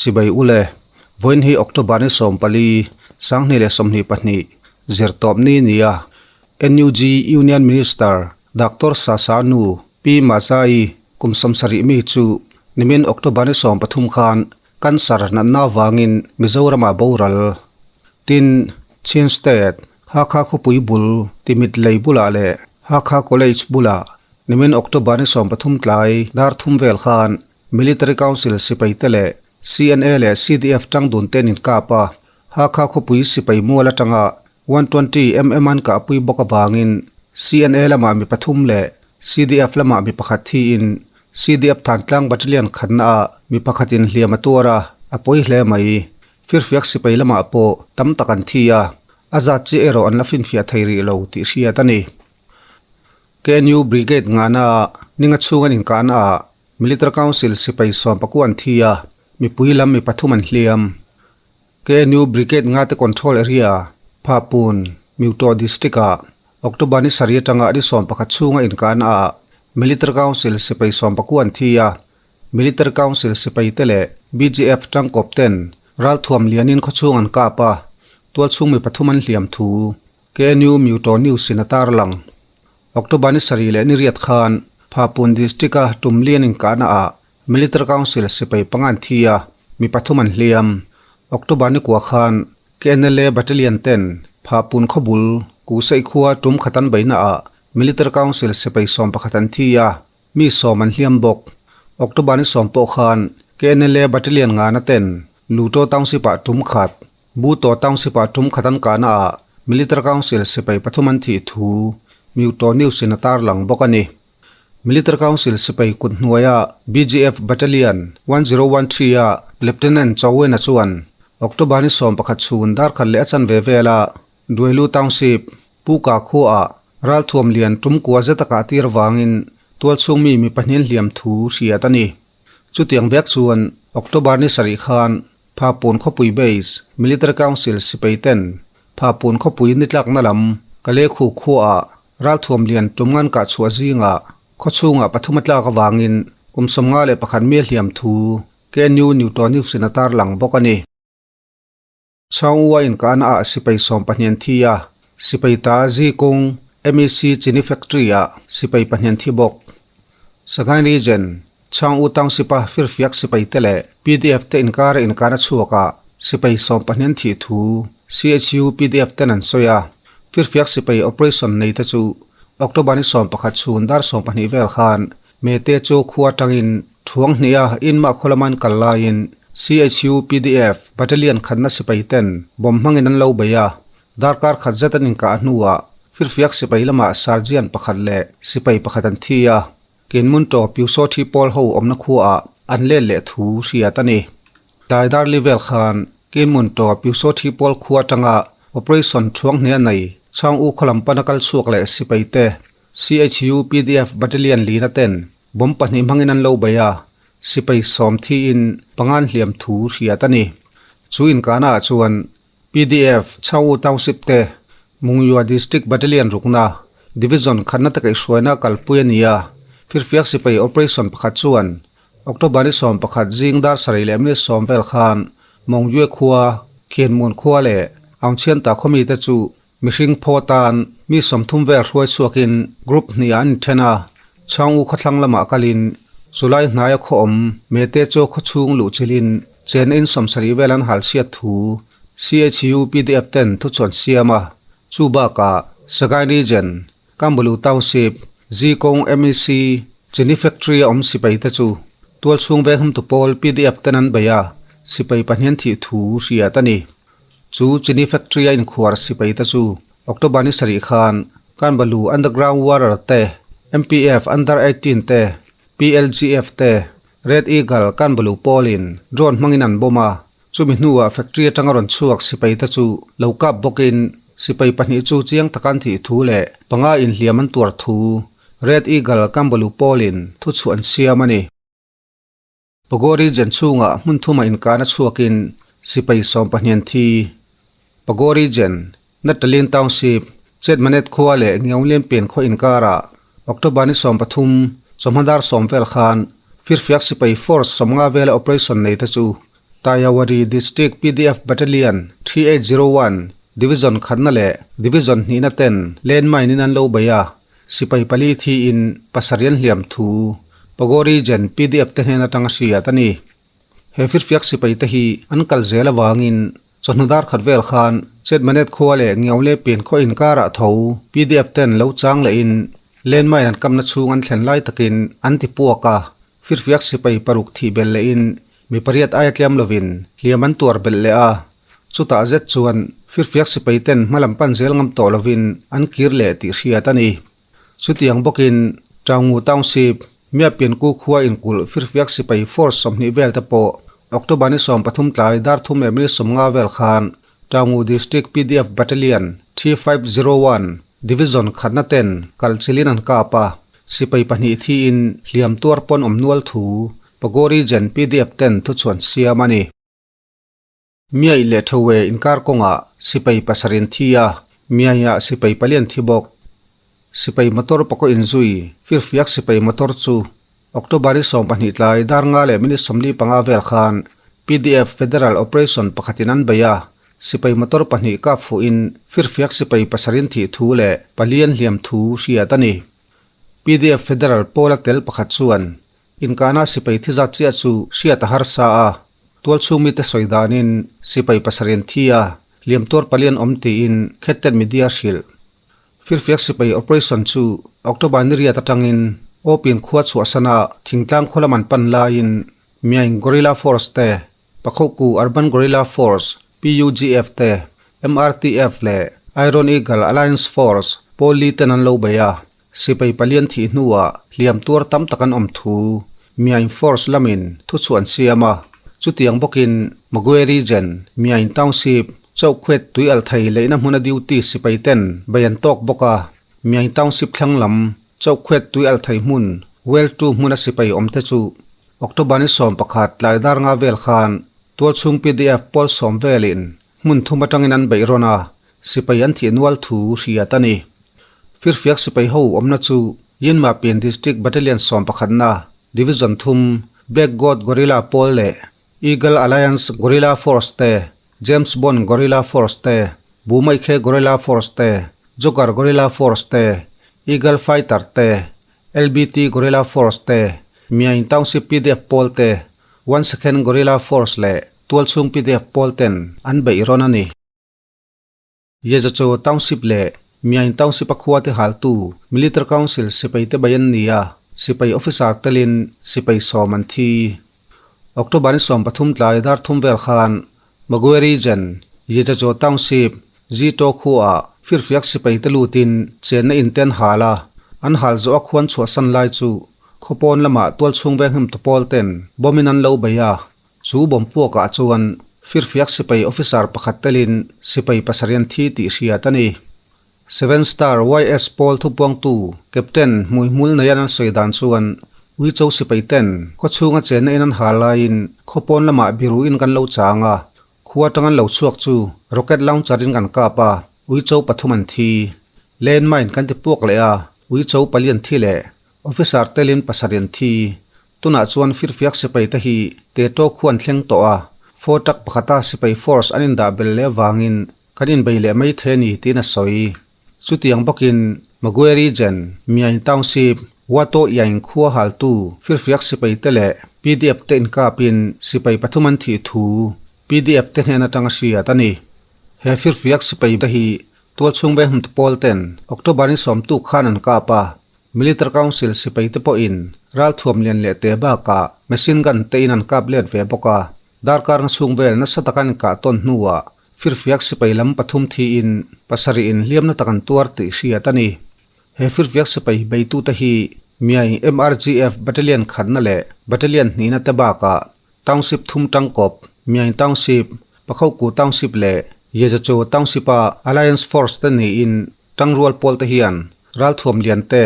Chibai ule, vawiin hi October ni 14, 2022, zirtawp ni nia NUG Union Minister Doctor Sasa nu Pi Mazai kum 70 mi chu nimin October ni 13 khan cancer natna avangin Mizoramah boral. Tin, Chin State, Hakha khawpui bul Timit lei bulah leh Hakha College bulah nimin October ni 13 tlai dar thum vel khan Military Council sipai te leh CNA leh CDF tang dun te an inkap a, Hakha khawpui sipai mual atanga 120 mm an kahpui bawk avangin CNA lamah mi pathum leh CDF lamah mi pakhat thiin CDF Thantlang Battalion khatna ah mi pakhatin hliam a tuar a, a pawi hle mai. Firfiak sipai lamah pawh tam tak an thi a, a zat chi erawh an la finfiah thei rih lo tih hriat a ni. KNU Brigade ngahna ah ninga chhung an inkahna ah Military Council sipai sawmpaku an thi a, mipui lam mi pathum an hliam. KNU Brigade ngate Control Area, Phapun, Myuto District-ah October ni sarih atanga ni 11 chhunga inkahna ah Military Council sipai sawmpaku an thi a, Military Council sipai te leh BGF tangkawp ten ralthuam lianin khawchhung an kap a, tualchhung mi pathum an hliam thu KNU Myuto News in a tarlang. October ni sarih leh ni riat khan Phapun District-a tum lian inkahna ah Military Council sipai panga an thi a, mi pathum an hliam. October ni kua khan KNLA Battalion ten Phapun khawbul Kuhsaih khua tum khat an beihna ah Military Council sipai 11 an thi a, mi 10 an hliam bawk. October ni 10 pawh khan KNLA Battalion ngana ten Luto Township ah tum khat, Buto Township ah tum khat an kahna ah Military Council sipai pathum an thih thu Myuto News in a tarlang bawk a ni. Military Council sipai kut hnuaia BGF Battalion 1013 a Lieutenant Chowena chuan October ni 11 chhun darkhat leh a chanve vela Duailu Township, Puka khuaah ralthuam lian tum kua zet a kah tir avangin tualchhung mi mi pahnih an hliam thu hriat a ni. Chutiang vek chuan October ni sarih khan Phapun khawpui base Military Council sipai ten Phapun khawpui ni tlakna lam Kalekhu khuaah ralthuam lian tum ngan kah chhuah zingah khawchhungah pathum a tlak avangin kum 51 mi a hliam thu KNU Newton News in a tarlang bawk a ni. Chhangua inkahna ah sipai 12 an thi a, sipai ta Zikung MEC Chini Factory ah sipai 2 an thi bawk. Sagaing Region, Chhangu Township a firfiak sipai te leh PDF te inkara inkahna chhuakah sipai 12 an thih thu CHU PDF ten an sawi a, firfiak sipai operation nei te chu October ni 11 chhun dar 12 vel khan Mete chu khua atangin thuang hnih a inmah khaw lama an kal laiin CHU PDF battalion khatna sipai ten bomb hmangin an lo bei a, darkar khat zet an inkah hnuah firfiak sipai lamah sergeant pakhat leh sipai pakhat an thi a. Kinmun to Pyusaw thi pawl ho awmna khuaah an let leh thu hriat a ni. Tlai dar li vel khan Kinmun to Pyusaw thi pawl khua atanga operation thuang hnih a nei Chhang U khaw lam pana kal chhuak leh sipai te CHU PDF Battalion lina ten bomb pahnih hmangin an lo bei a, sipai 10 thiin pangan hliam thu hriat a ni. Chu inkahna ah chuan PDF Chhang U Township te Mungyua District Battalion rukna Division khatna te kaihhruaina kalpui a ni a, firfiak sipai operation pakhat chuan October ni 11 zing dar sarih leh minute 10 vel khan Mongyue khua, Khianmun khua leh Aungchhianta khaw mite chu mihring phaw tan mi 30 vel hruai chhuakin group hnih ah an inthen a, Chhang U khawthlang lamah kalin chulai hnaia khaw awm mete chu khaw chhung luh chilhin chen in 70 vel an hal chhiat thu CHU PDF ten thu chuan siam a, chu bakah Sagaing Region, Kambulu Township, Zikawng MEC, Chini Factory a awm sipai te chu tualchhung veng hum tu pawl PDF ten an bei a, sipai pahnih an thih thu hriat a ni. Chu Chini Factory a inkhuar sipai te chu October ni sarih khan Kanbalu Underground Warrior te, MPF Under 18 te, PLGF te, Red Eagle Kanbalu pawlin drone hmangin an bomb a, chumi hnuah factory atanga rawn chhuak sipai te chu lo kap bawkin sipai pahnih chu chiang taka an thih thu leh panga inhliam an tuar thu Red Eagle Kanbalu pawlin thu chhuah an siam a ni. Pago Region chhungah hmun thuma inkahna chhuakin sipai 12 an thi. Pago Region, Natalin Township, Chetmanet khua leh Ngiawnglian pian khaw inkarah October ni 13 chawhma dar 10 vel khan firfiak sipai force 50 vela operation nei te chu Tayawari District PDF Battalion 3801 Division khatna leh Division hnihna ten landmine in an lo bei a, sipai pali thiin pasarih an hliam thu Pago Region PDF te hnen atanga hriat a ni. He firfiak sipai te hi an kal zel avangin chawhnu dar khat vel khan Chetmanet khua leh Ngiau leh Pian khaw inkarah tho PDF ten lo chang lehin landmine an kamna chhung an thlen lai takin an ti puak a, firfiak sipai paruk thih belh lehin Mi pariat aia tliam lovin hliam an tuar belh leh a, chutah zet chuan firfiak sipai ten hmalam pan zel ngam tawh lovin an kir leh tih hriat a ni. Chutiang bawkin Chaungu Township, Miapianku khua inkulh firfiak sipai force 20 vel te pawh October ni 13 tlai dar thum leh minute 50 vel khan Chaungu District PDF Battalion 3501 Division khatna ten kalchilhin an kap a, Sipai pahnih thiin hliam tuar pawn awm nual thu Pago Region pdf ten thuchhuan siam a ni. Miaih leh Thowe inkar kawngah sipai pasarih an thi a, Miaihah sipai pali an thi bawk. Sipai motor pakaw inzui firfiak sipai motor chu October ni 12 tlai dar nga leh minute 45 vel khan pdf Federal Operation pakhatin an bei a, sipai motor pahnih kap fuhin firfiak sipai pasarih an thih thu leh pali an hliam thu hriat a ni. Pdf Federal pawla tel pakhat chuan inkahna sipai thi zat chiah chu hriat a harsa a, tualchhung mite sawi danin sipai pasarih an thi a, hliam tuar pali an awm tiin Khettet Media hrilh. Firfiak sipai operation chu October ni riat atangin Awpin khua chhuahsana thingtlang khaw lam an pan laiin Myaing Guerrilla Force te, Pakhoku Urban Guerrilla Force, PUGF, te, MRTF leh Iron Eagle Alliance Force pawl li ten an lo bei a, sipai palian thih hnuah hliam tuar tam tak an awm thu Myaing Force lamin thuchhuah an siam a. Chutiang bawkin Magwe Region, Myaing Township, Chauhkhuet tui al thei leihna hmuna duty sipai ten bei an tawk bawk a, Myaing Township thlang lam Chauhkhuet tui al thei hmun Well 2 hmuna sipai awm te chu October ni 11 tlai dar nga vel khan tualchhung pdf pawl sawm velin hmun thum atangin an beih rawn a, sipai an thih nual thu hriat a ni. Firfiak sipai ho awmna chu Yinmapin District Battalion 11 na Division thum Black Goat Guerrilla pawl leh Eagle Alliance Guerrilla Force te, James Bond Guerrilla Force te, Bumaikhe Guerrilla Force te, Joker Guerrilla Force te, Eagle Fighter te, LBT Guerrilla Force te, Myaing Township pdf pawl te, One Second Guerrilla Force leh tualchhung pdf pawl ten an beih rawn a ni. Yezacho Township leh Myaing Township a khua te haltu Military Council sipai te bai an ni a, sipai officer telin sipai sawm an thi. October ni 13 tlai dar thum vel khan Magwe Region, Yezacho Township, Zito khuaah firfiak sipai te lutin chenna in te an hal a, an hal zawh a khuan chhuahsan lai chu khawpawn lamah tualchhung venghim tu pawl ten bomb in an lo bei a, chu bomb puakah chuan firfiak sipai officer pakhat telin sipai pasarih an thi tih hriat a ni. Seven Star YS pawl thupuangtu Captain Hmuihmul Nayan an sawi dan chuan Uicho sipai ten khawchhunga chenna in an hal laiin khawpawn lamah biru in kan lo chang a, Khua atang an lo chhuak chu rocket launcher in kan kap a, uicho pathum an thi. Landmine kan ti puak leh a, uicho pali an thi leh. Officer telin pasarih an thi. Tunah chuan firfiak sipai te hi Teto khu an thleng tawh a, four truck pakhata sipai force an indah belh leh avangin kan inbei leh mai thei a ni tiin a sawi. Chutiang bawkin Magwe Region, Myaing Township, Wato Iaing khua haltu firfiak sipai te leh pdf te inkapin sipai pathum an thih thu pdf te hnen atanga hriat a ni. He firfiak sipai te hi tualchhung veng pawl ten October ni 10 tuk khan an kap a, Military Council sipai te pawhin ralthuam lian leh te bakah machine gun te in an kap let ve bawk a, darkar nga chhung vel nasa taka an inkah tawn hnuah Firfiak sipai lam pathum thiin pasarih in hliamna tak an tuar tih hriat a ni. He firfiak sipai beitute hi Myaing MRGF Battalion khatna leh Battalion hnihna te bakah Township thum tangkawp, Myaing Township, Pakhoku Township leh Yezacho Township-a Alliance Force te niin tangrual pawl te hian ralthuam lian te,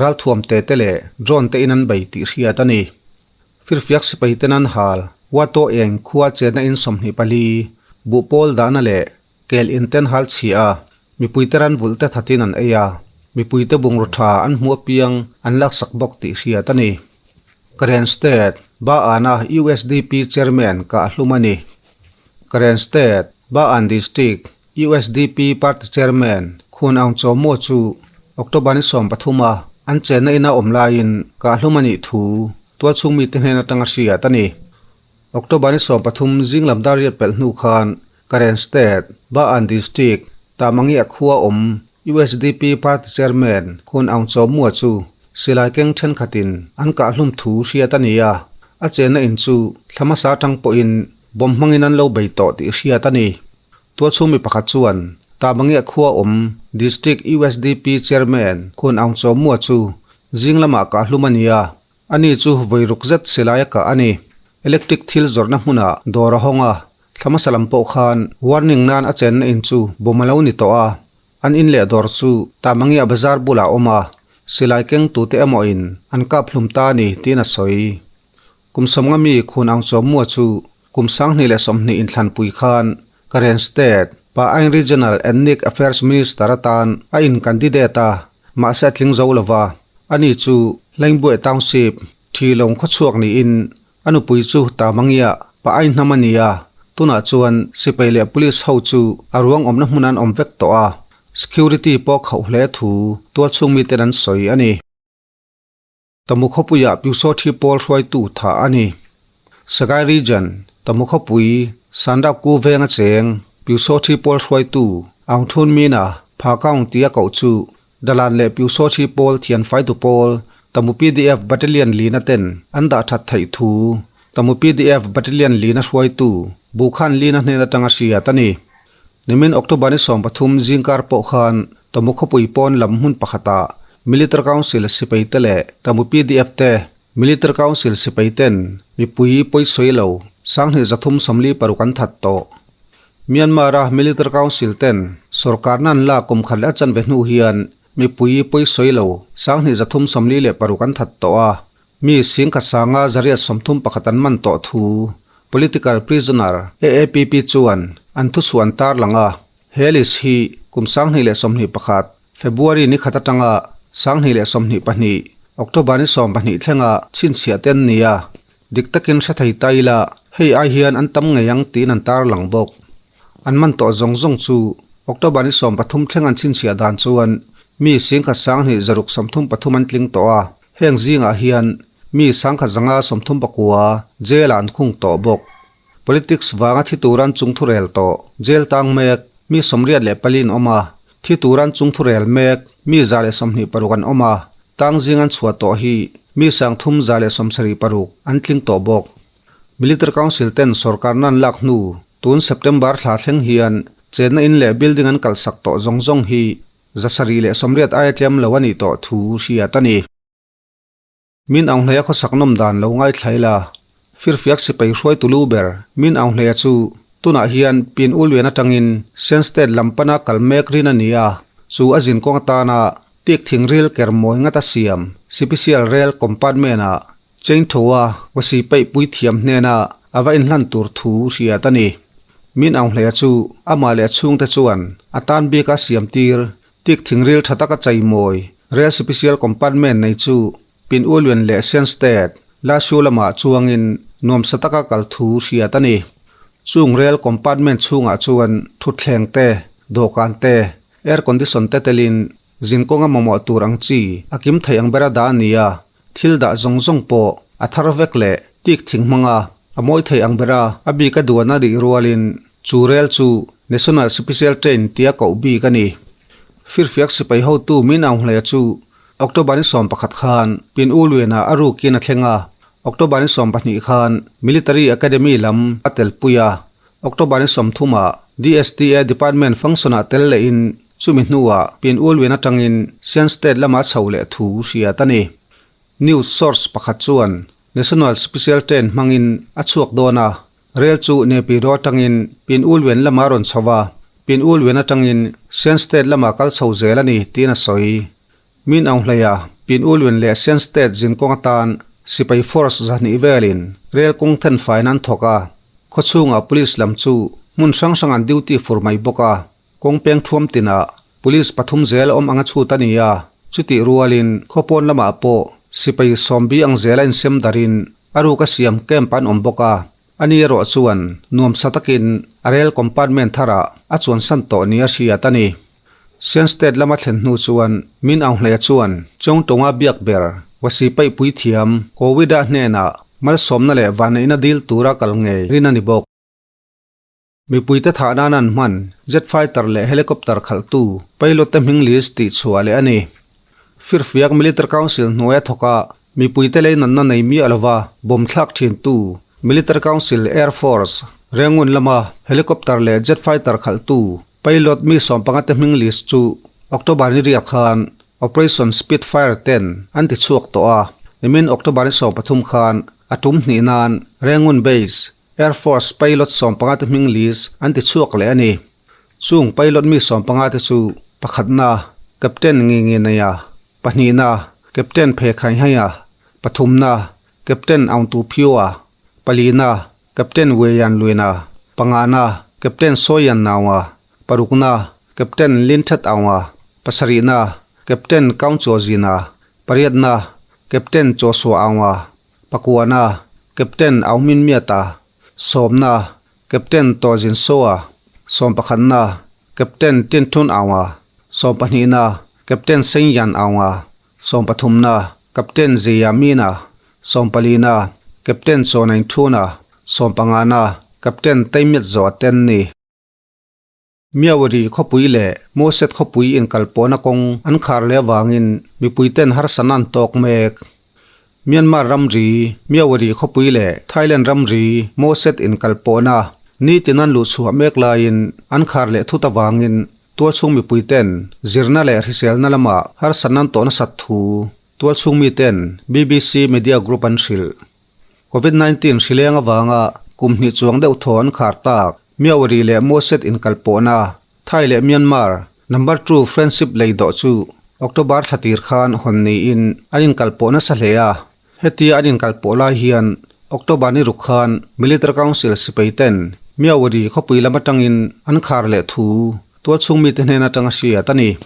ralthuam te te leh drone te in an bei tih hriat a ni. Firfiak sipai ten an hal, Wato eng khua chenna in 24, buhpawl dahna leh kel in ten hal chhia a, mipuite ran vulh te thatin an ei a, mipuite bungraw tha an hmu apiang an laksak bawk tih hriat a ni. Karen State, Ba-an-a usdp Chairman kah hlum a ni. Karen State, Ba-an District, usdp Party Chairman Khun Aung Chaw Maw chu October ni 13 a an chenna ina awm laiin kah hlum a nih thu tualchhung mite hnen atanga hriat a ni. October ni 13 zing lam dar riat pelh hnu khan Karen State, Ba-an District, Tamangia khua awm usdp Party Chairman Khun Aung Chaw Mua chu silai keng thenkhatin an kah hlum thu hriat a ni a, a chenna in chu thla hmasa atang pawhin bomb hmangin an lo bei tawh tih hriat a ni. Tualchhung mi pakhat chuan Tamangia khua awm District usdp Chairman Khun Aung Chaw Mua chu zing lamah kah hlum a ni a, Ani chu vawi ruk zet silai a kah a ni. Electric thil zawrhna hmunah dawr a hawng a, thla hmasa lam pawh khan warning nan a chenna in chu bawm a lo ni tawh a. An in leh dawr chu Tamangia bazar bulah a awm a, silai keng tute emaw in an kap hlum ta a ni tiin a sawi. Kum sawmnga mi Khun Aung Chawmua chu kum 2020 inthlanpui khan Karen State Pa Ain Regional Ethnic Affairs Minister atan a in candidate a, mahse a tling zo lova. Ani chu Hlaingbuai Township, Thilawng khawchhuak niin a nupui chu Tamangia Pa Ain hnam a ni a, tunah chuan sipai leh police ho chu a ruang awmna hmun an awm vek tawh a, security pawh khauh hle thu tualchhung miten an sawi a ni. Tamu khawpuiah Pyusawthi pawl hruaitu tha a ni. Sagaing Region, Tamu khawpui, Sandaku venga cheng, Pyusawthi pawl hruaitu Aung Thun Min-a Pha Kaung tia koh chu Dalan leh Pyusawthi pawl thian faitu pawl Tamu PDF Battalion lina ten an dah that theih thu Tamu PDF Battalion lina hruaitu Bukhan lina hnen atanga hriat a ni. Nimin October ni 13 zingkar pawh khan Tamu khawpui pawn lam hmun pakhatah Military Council sipai te leh Tamu PDF te Military Council sipai ten mipui pawisawi lo 2346 an that tawh. Myanmar-a Military Council ten sorkarna an lak kum khat leh a chanve hnu hian mipui pawisawi lo 2346 an that tawh a, Mi singkhat sanga 831 an man tawh thu Political Prisoner AAPP chuan an thuchhuah an tarlang a, he list hi kum 2021 February ni khat atanga 2022 October ni 12 thlenga chhinchhiah te an ni a, dik takin hre thei ta ila hei ai hian an tam ngei ang tiin an tarlang bawk. An man tawh zawng zawng chu October ni 13 thleng an chhinchhiah dan chuan mi singkhat 2633 an tling tawh a, Heng zingah hian mi 1139 jail ah an khung tawh bawk. Politics vanga thi tura an chung thurel tawh jail tang mek mi 84 an awm a, thi tura an chung thurel mek mi 126 an awm a, tang zing an chhuah tawh hi mi 3176 an tling tawh bawk. Military Council ten sorkarna an lak hnu tun September thla thleng hian chenna in leh building an kalhsak tawh zawng zawng hi 780 aia tlem lo a nih tawh thu hriat a ni. Min Aung Hleia khawsak nawm dan lo ngaithla ila, Firfiak sipai hruaitu lu ber Min Aung Hleia chu tunah hian Pin U Lian atangin Shan State lam pana kal mek rin a ni a, chu a zin kawng atana tik thing ril ker mawi ngat a siam Sipisial Rail Compartment ah Chain Thoa Wasi peih pui thiam hnena a va inhlan tur thu hriat a ni. Min Aung Hleia chu amah leh a chhungte chuan a tan bika siam tir tik thing ril tha taka cheimawi Rail Special Compartment nei chu Pin U Lian leh Shan State Lashu lamah chuangin nuamsa taka kal thu hriat a ni. Chung Rail Compartment chhungah chuan thutthleng te, dawhkan te, air condition te telin zinkawnga mamawh tur ang chi a kim thei ang bera dah a ni a. Thil dah zawng zawng pawh a thar vek leh tik thing hmanga a mawi thei ang bera a bik a duan a nih rualin chu rel chu National Special Train tia koh bik a ni. Firfiak sipai hotu Min Aung Hlaia chu October ni 11 khan Pin U Luianah a rukin a thleng a, October ni 12 khan Military Academy lam a telpui a, October ni 30 ah DSTA Department function-ah tel lehin chumi hnuah Pin U Luian atangin Shan State lama chho leh thu hriat a ni. News source pakhat chuan National Special Train hmangin a chhuak dawn a, rel chu Naypyidaw atangin Pin U Luian lama rawn chho a, Pin U Luian atangin Shan State lama kal chho zel a ni tiin a sawi. Min Aung Hleia, Pin U Luian leh Shan State zinkawng atan sipai force 200 velin rel kawng thenfaiin an thawk a, khawchhungah police lam chu hmun hrang hrang an duty fur mai bawk a, kawng peng thuam tinah police pathum zel awm anga chhut a ni a, chutih rualin khawpawn lamah pawh. Sipai sawmbi ang zela insem darin a ruk a siam camp an awm bawk a, ani erawh chuan nuamsa takin a rel compartment tharah a chuansan tawh nia hriat a ni. Shan State lama thlen hnu chuan Min Aung Hlaia chuan Chawngtawnga biak ber Wasi paihpui thiam Kowida hnenah malsawmna leh vanneihna dil tura kal ngei rin a ni bawk. Mipuite thah nan an hman jet fighter leh helicopter khalhtu pilot te hming list tih chhuah leh a ni. Firfiak Military Council hnuaia thawka mipuite lei nanna nei miah lova bomb thlak thintu Military Council Air Force Rangoon lama helicopter leh jet fighter khalhtu pilot mi sawmpanga te hming list chu October ni riak khan Operation Spitfire ten an ti chhuak tawh a, nimin October ni 13 khan a tum hnih nan Rangoon Base Air Force pilot 15 te hming list an ti chhuak leh a ni. Chung pilot mi 15 te chu pakhatna Captain Ngi Ngi Neia, pahnihna Captain Phe Khai Haia, pathumna Captain Aung Tu Phyo-a, palina Captain Wei Yan Luina, pangana Captain Saw Yan Naung-a, parukna Captain Lin Thet Aung-a, pasarihna Captain Kaung Chaw Zin-a, pariatna Captain Chaw Sua Aung-a, Pakuana, Captain Aung Min Myat-a, Sawmna, Captain Taw Zin Soa, Sawmpakhatna, Captain Tin Htun Aung-a, Sawmpahnihna, Captain Sein Yan Aung-a, Sawmpathumna, Captain Zeya Min-a, Sawmpalina, Captain Chaw Naing Htun-a, Sawmpangana, Captain Tai Myat Zaw-a ten ni. Miawari khawpui leh Moset khawpui inkalpawhna kawng an khar leh avangin mipuiten harsatna an tawk mek. Myanmar ramri, Miawari khawpui leh Thailand ramri Moset inkalpawhna nitin an luhchhuah mek laiin an khar leh thut avangin tualchhung mipuiten zirna leh hriselna lamah harsatna an tawh nasat thu tualchhung miten BBC Media Group an hrilh. Covid 19 hrileng avanga kum hnih chuang deuh thaw an khar tak. Myawaddy leh Moset inkalpawhna, Thai leh Myanmar number two friendship lei dawh chu October thla tir khan hawn niin an inkalpawh nasa hle a. Hetia an inkalpawh lai hian October ni ruk khan Military Council sipai ten Myawaddy khawpui lam atangin an khar leh thu tualchhung mite hnen atanga hriat a ni.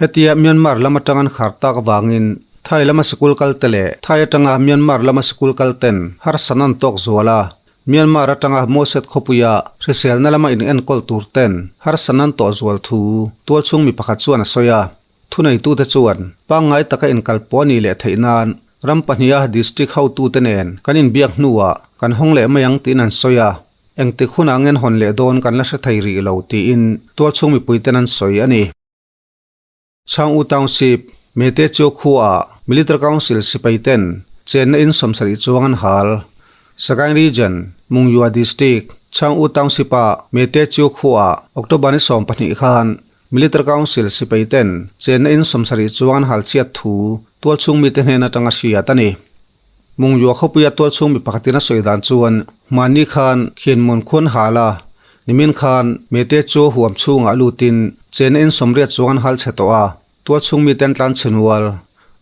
Hetia Myanmar lam atang an khar tak avangin Thai lama sikul kalte leh Thai atanga Myanmar lama sikul kalten harsatna an tawk zual a. Myanmar atanga Moset khawpuia hriselna lama in enkawl tur ten harsatna an tawh zual thu tualchhung mi pakhat chuan a sawi a. Thuneitute chuan pangngai taka inkalpawh a nih leh theih nan ram pahniha district hotute nen kan inbiak hnuah kan hawng leh mai ang tiin an sawi a. Engtik hunah ngen hawn leh dawn kan la hre thei rih lo tiin tualchhung mipuiten an sawi a ni. Chhang U Township, Mete Chu khuaah Military Council sipai ten chenna in 70 chuang an hal. Sagaing Region, Mungyua District, Chhang U Township-ah Mete Chu khuaah October ni 12 khan Military Council sipai ten chenna in 70 chuang an hal chhiat thu tualchhung mite hnen atanga hriat a ni. Mungyua khawpuia tualchhung mi pakhatin a sawi dan chuan hmanni khan Khianmun khuan hal a, nimin khan Mete chu huam chhungah lutin chena in 80 chuang an hal chhe tawh a, tualchhung mite an tlan chhe nual.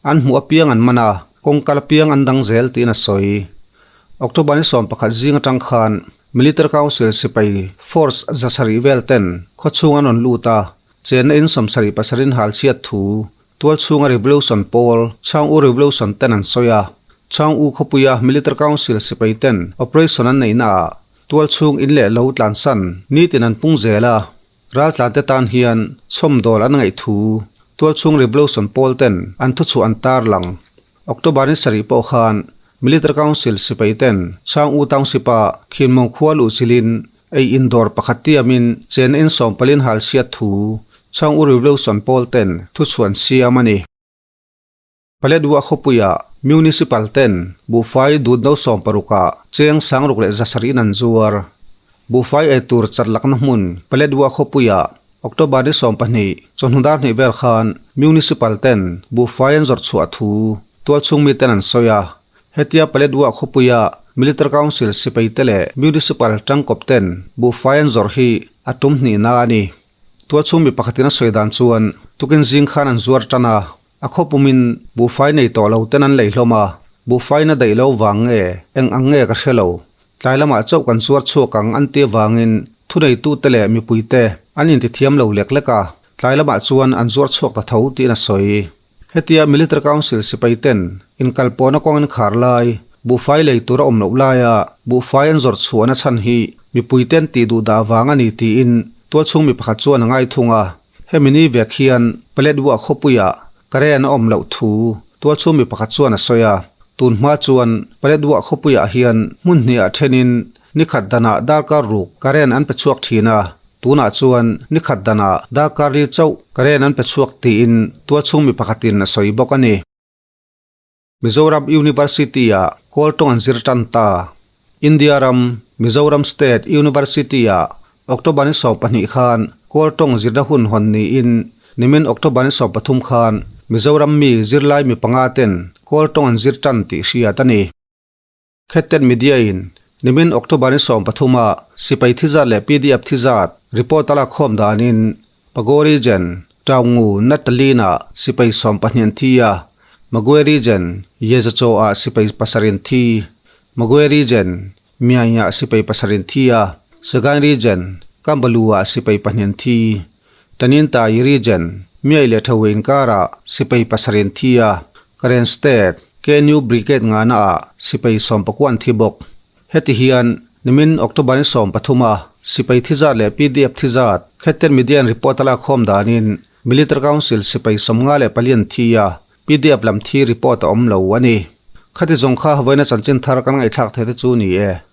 An hmuh apiang an man a, kawngkal apiang an dang zel tiin a sawi. October ni 11 zing atang khan Military Council sipai force 700 vel ten khawchhung an rawn lut a, chena in 77 in hal chhiat thu Tualchhunga Revolution pawl, Chhang U Revolution ten an sawi a. Chhang U khawpuia Military Council sipai ten operation an neihna ah tualchhung in leh lo tlansan nitin an pung zel a. Raltlan te tan hian chhawmdawl an ngaih thu Tualchhung Revolution pawl ten an thuchhuah an tarlang. October ni sarih pawh khan Military Council sipai ten Chhang U Township ah Khinmung khua luhchilhin Ei indawr pakhat tiamin chen in sawmpalin hal chhiat thu Chhang U Revolution pawl ten thuchhuan siam a ni. Paletwa khawpuia Municipal ten buhfai dutno sawmparukah cheng sangruk leh zasarih in an zuar. Buhfai ei tur chat lakna hmun Paletwa khawpuia October ni 12 chawhnu dar hnih vel khan Municipal ten buhfai an zawrh chhuah thu tualchhung miten an sawi a. Hetia Paletwa khawpuia Military Council sipai te leh Municipal tangkawp ten buhfai an zawrh hi a tum hnihna a ni. Tualchhung mi pakhatin a sawi dan chuan tukin zing khan an zuar tan a, a khawpumin buhfai nei tawh lo ten an lei hlawm a, buhfai na daih lo vang nge eng ang nge ka hre lo. Tlai lamah chauh kan zuar chhuak ang an ti avangin thuneitute leh mipuite an intithiam lo lek lek a, tlai lamah chuan an zuar chhuak ta tho tiin a sawi. Hetia Military Council sipai ten inkalpawhna kawng an khar lai, buhfai lei tur a awm loh laia buhfai an zawrh chhuahna chhan hi mipui ten tih duh dah vang a ni tiin tualchhung mi pakhat chuan a ngai thung a. Hemi ni vek hian Paletwa khawpuiah Karen a awm loh thu tualchhung mi pakhat chuan a sawi a. Tun hma chuan Paletwa khawpuiah hian hmun hniah thenin ni khat danah darkar ruk Karen an pe chhuak thin a. Tunah chuan ni khat danah darkar li chauh Karen an pe chhuak tiin tualchhung mi pakhatin a sawi bawk a ni. Mizoram University-ah kawl tawng an zir tan ta. India ram, Mizoram State University-ah October ni 12 khan kawl tawng zirna hun hawn niin nimin October ni 13 khan Mizoram mi zirlai mi panga ten kawl tawng an zir tan tih hriat a ni. Khetten Media-in nimin October ni 13 ah sipai thi zat leh PDF thi zat report a lakkhawm danin Pago Region, Taungu, Natalin-ah sipai 12 an thi a, Magwe Region, Yezachaw-ah sipai pasarih an thi, Magwe Region, Myaing-ah sipai pasarih an thi a, Sagaing Region, Kambalu-ah sipai pahnih an thi, Taninthayi Region, Myai leh Thawei inkarah sipai pasarih an thi a, Karen State, KNU Brigade ngahnaah sipai 19 an thi bawk. Heti hian nimin October ni 13 a sipai thi zat leh PDF thi zat Khetten Media in report a lakkhawm danin Military Council sipai 54 an thi a, PDF lam thi report a awm lo a ni. Khati zawng kha vawiina chanchin thar kan ngaihthlak thei te chu ni e.